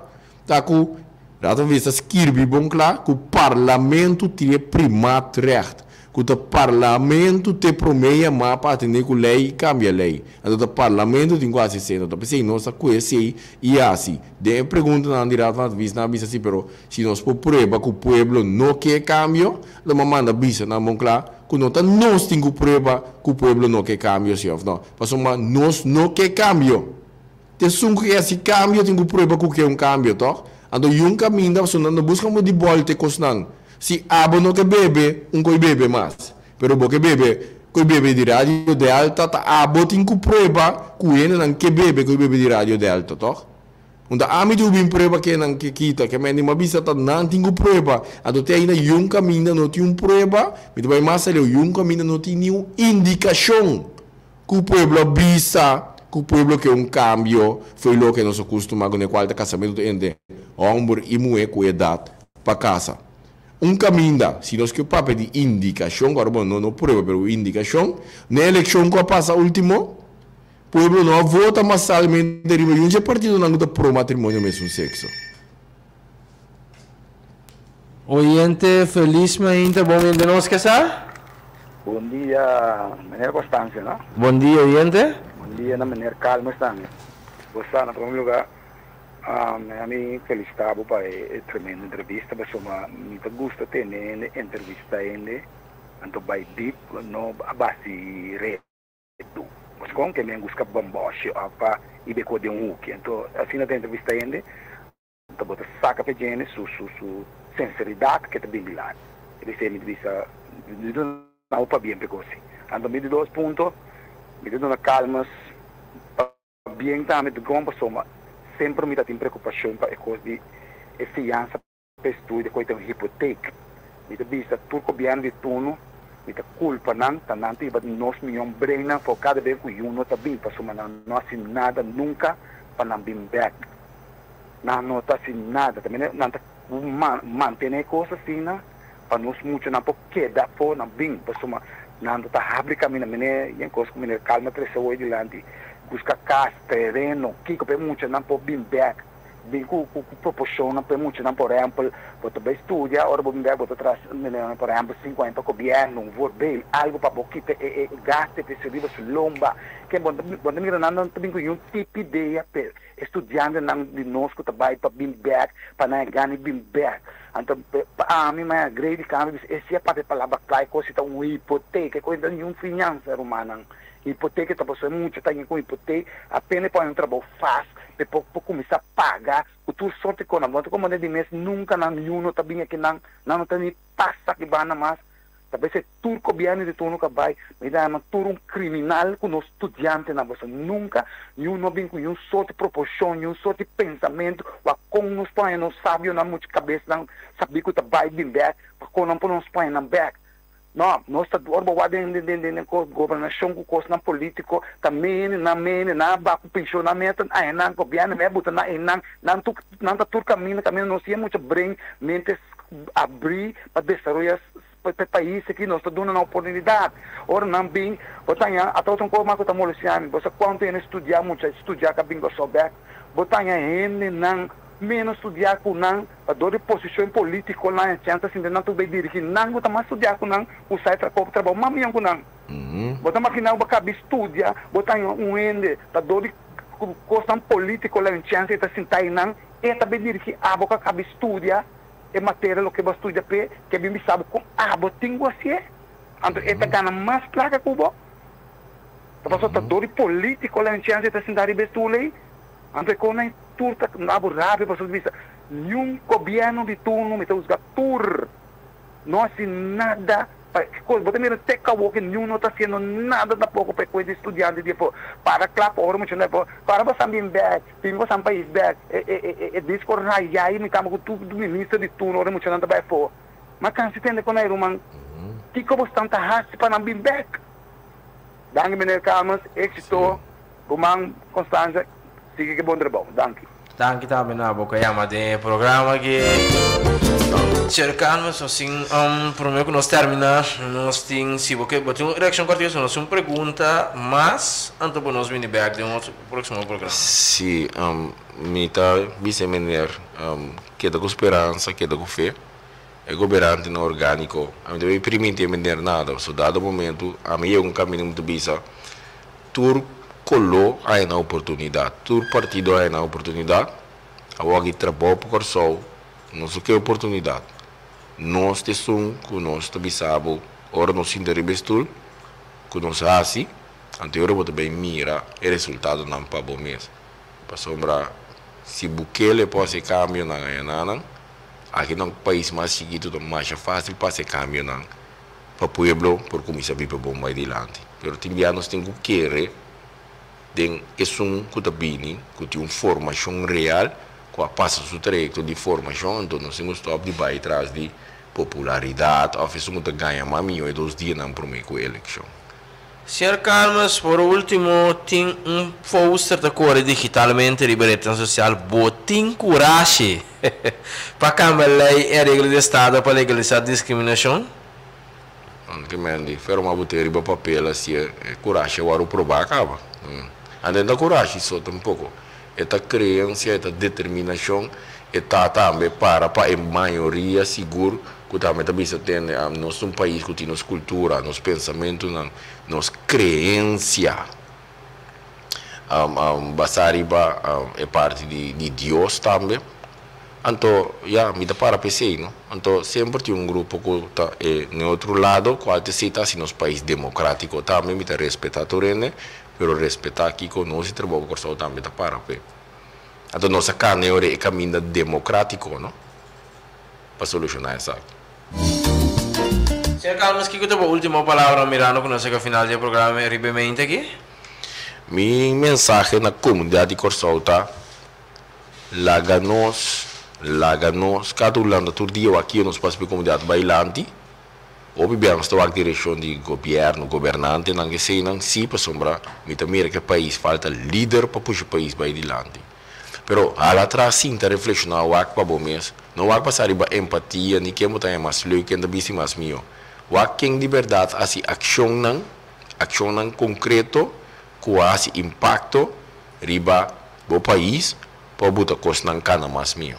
ta ku Raad van Advies ta skirbi bon kla ku parlamento tin e primaatrecht. Ku ta parlamento te promé yamá pa atendé ku lei i kambia lei. Anto ta parlamento tin ku hasi esei. No ta p'esei nos ta kue esei i hasi. Den e preguntanan di Raad van Advies nan a bisa si, pero si nos por prueba ku pueblo no ke e kambio, lo a manda bisa nan bon kla ku no ta nos tin ku prueba ku pueblo no ke kambio si òf no. Pasobra nos no ke kambio. Te esun ku ke hasi kambio tin ku prueba ku ke un kambio, tòg? Anto yun kaminda pasobra nan ta buska un di bòlta e kosnan. Si abo no ke bebe, un koi bebe mas. Pero bo ke bebe koi bebe di Radio Delta, ta abo tin ku prueba ku hendenan ke bebe koi bebe di Radio Delta, tòg? Un ta ami tin ku bin prueba ke nan ke kita, ke mende mi a bisa ta nan tin ku prueba. Anto te ainda yun kaminda no tin un prueba, mi ta bai mas aleu, yun kaminda no tin niun indikashon ku pueblo a bisa ku pueblo ke un kambio fo'i loke nos a kustumá kuné kual ta kasamentu entre hòmber i muhé ku edat pa kasa. Un kaminda, si nos ke papia di indikashon, ku ora bo no no prueba pero indikashon, na e elekshon ku a pasa ultimo, pueblo no a vota masalmente riba yun dje partidonan ku ta pro matrimonio mesun sekso. Oyente felis mainta bon hende nos ke sa. Bon dia meneer Constancio no. Bon dia oyente. Bon dia na meneer Calmes tambe. Bo sa na prome lugar Mi felicita bo pa e tremendo entrevista pasobra mi ta gusta tende hende entrevista hende anto bai diep no a basi redu pasobra con ke mi a busca bomboshi of pa ibe ko den un hoeki anto asina ta entrevista hende anto bo ta saca pa djene su su su sinceridad ke ta bin dilanti e bisei mi ta bisa mi ta duna bo pabien pa e kosi anto mi di dos punto mi ta duna calmas pa. Bien tambe dikon pasobra semper mi ta tin preokupashon pa e kos di e fiansa pa e studio ku ta un hipotek. Mi ta bisa tur gobièrnu di turno mi ta kulpa nan ta nan ta hiba nos miyon brennan for kada bes ku yu no ta bin pasobra nan no hasi nada nunka pa nan bin bèk. Nan no ta hasi nada ta mira nan ta mantene e kos asina pa nos muchanan por keda afó nan bin pasobra nan ta habri kaminda mene yen kos ku mene kalma trese hoy dilanti buska kas tereno kiko pa e muchanan por bin bek bin ku ku proporshonnan pa e muchanan por ehèmpel bo ta bai studia ora bo bin bek bo ta tras mene por ehèmpel sinku aña pa gobièrnu un voorbeeld algu pa bo kita e e gaste pa e riba su lomba ke bo ta mira nan ta bin ku yun tipo idea pe E studiantenan di nos ku ta bai pa bin bèk, pa nan e gana di bin bèk. Anto pa ami maya grei di kambio bisa e si a papia palabra kla e kos si ta un hipoteka, e kos no ta niun fiansa rumannan. Hipoteka ta pasobra e mucha ta yen ku hipoteka apena e por haña un trabou fast pa e por kuminsá paga ku tur sort di kos. Bo no ta komprende di mes nunka nan yu no ta bin akinan, nan no ta ni pasa aki banda mas. Ta bes e tur gobièrnu di turno ka bai, mi ta yama tur un kriminal ku nos studiantenan, pasobra nunka niun no bin ku niun sort di proporshon, niun sort di pensamentu wak kon nos por haña nos sabionan mucha kabesnan sabí ku ta bai bin bèk, pa kon nan por nos por haña nan bèk. No, nos ta ora bo wak den den den gobernashon ku kosnan polítiko ta mene nan mene nan a bak ku penshon nan mene ta haña nan gobièrnu mene a buta nan einan nan tur nan ta tur kaminda kaminda nos tin mucha bren mente abrí pa desaroya pa e pais aki nos ta duna nan oportunidat ora nan bin bo ta haña ata otro kos mas ku ta molestia mi bo sa kuantu hende studia mucha studia ka bin Kòrsou bèk bo ta haña hendenan ménos studia ku nan pa dor di posishon polítiko nan haña chèns ta sinti nan tur bai dirigí nan ku ta mas studia ku nan ku sa e trabou mas mion ku nan bo ta makina bo kabi studia bo ta haña un hende pa dor di. Ku kosnan polítiko la un chèns e ta sintá einan, e ta bin dirigí abo ku a kaba studia e materia loke bo a studia p'e, ke bin bisa bo kon abo tin ku hasié. Anto e ta gana mas plaka ku bo. Ta pasobra ta dor di polítiko la un chèns e ta sintá riba e stul ei. Anto e kosnan ei tur ta abo rabia pasobra ta bisa niun gobièrnu di turno mi ta husga tur. No hasi nada pa e kos. Bo ta mira te kawó ke niun no ta hasiendo nada tampoco pa e kos di studiante di afó. Para kla pa ora mucha afó. Para bosan bin bek, bin bosan pais bek. E e e e disko rayá i mi kamba ku tur minister di turno ora muchanan ta bai afó. Ma kansi tende kon ei ruman. Kiko bosnan ta hasi pa nan bin bek? Danki meneer Calmes, éxito. Ruman Constanza, sigui ke bon trabou. Danki. Danki tambe na bo ku a yama den e programa aki. Señor Calmes, nos tin prome ku nos termina nos tin si bo ke bo tin un reakshon kòrtiku si nos tin un pregunta mas anto bo nos bini bèk den otro próksimo programa. Si, mi ta bisa e meneer keda ku speransa, keda ku fe. E goberantenan orgániko, ami ta bay priminti e meneer nada, pasobra dado momento ami yega un kaminda mi ta bisa Tur koló a hena oportunidat, tur partido a hena oportunidat. Awor aki trabou pa Kòrsou no so ke oportunidat. Nos ta esun ku nos ta bisa bo ora nos sinta riba e stul ku nos hasi, anto e ora bo ta bai mira e resultadonan pa bo mes. Pasobra si Bukele por hasi e kambionan ayananan, aki na un pais mas chikitu ta masha fásil pa hasi e kambionan. Pa pueblo por kuminsá biba bon bai dilanti. Pero tin bia nos tin ku kere den esun ku ta bini, ku tin un formashon real, ku a pasa su trayekto di formashon, anto nos tin ku stòp di bai tras di popularidat òf esun ku ta gaña mas mihó e dos dianan promé ku e elekshon. Señor Calmes, por ultimo tin un poster ta kore digitalmente riba retnan sosial, Bo tin kurashi pa kambia lei i areglo di estado pa legalisá diskriminashon? Anke Mandy, Ferma bo tin riba papel asi e kurashi a wòrdu probá kaba. Anto e no ta kurashi so tampoko, e ta kreensia, e ta determinashon, e ta tambe para pa e mayoria sigur ku tambe ta bisa tende a nos ta un pais ku tin nos kultura, nos pensamentunan, nos kreensia basá riba e parti di Dios tambe. Anto ya, mi ta para pa esei no. Anto semper tin un grupo ku ta e n'e otro lado kual ta esei ta hasi nos pais demokratiko tambe. Mi ta respetá tur hende, pero respetá kiko nos di Trabou pa Kòrsou tambe ta para p'e. Anto nos a kana e ora e kaminda demokratiko no pa solushoná esaki. Señor Calmes, kiko ta bo ultimo palabra mirando ku nos a yega final di e programa riba e mente aki? Mi mensahe na komunidat di Kòrsou ta, Laga nos, laga nos, kada un lanta tur dia wak kia nos pasa pa e komunidat bailanti. Hopi bia nos ta wak direkshon di gobièrnu, gobernantenan, eseinan si pasobra mi ta mira ku e pais falta lider pa pusha e pais bai dilanti. Pero hala atras sinta reflekshoná wak pa bo mes, no wak basá riba empatia ni ken bo ta haña mas leuk, ken ta bisti mas mihó. Wak ken di bèrdat hasi akshonnan, akshonnan konkreto ku a hasi impakto riba bo pais pa bo buta kosnan kana mas mihó.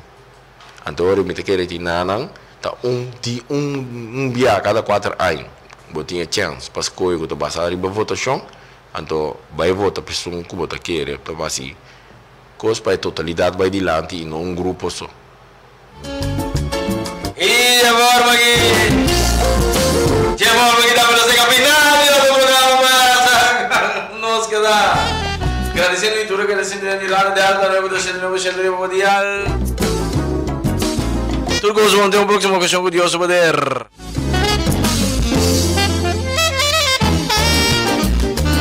Anto ora mi ta kere tin nanan ta un di un un bia kada kuater aña bo tin e chèns pa skohe ku ta basa riba votashon anto bai vota pa esun ku bo ta kere pa basi kos pa e totalidat bai dilanti i no un grupo so. I dje forma aki dje forma aki tambe nos a final di otro programa mas nos keda gradisiendo di tur kende sinti den di Radio Delta nuebe dos shete nuebe shete riba bo dial. Tur kos bon te un próximo ocasión ku Dios su poder.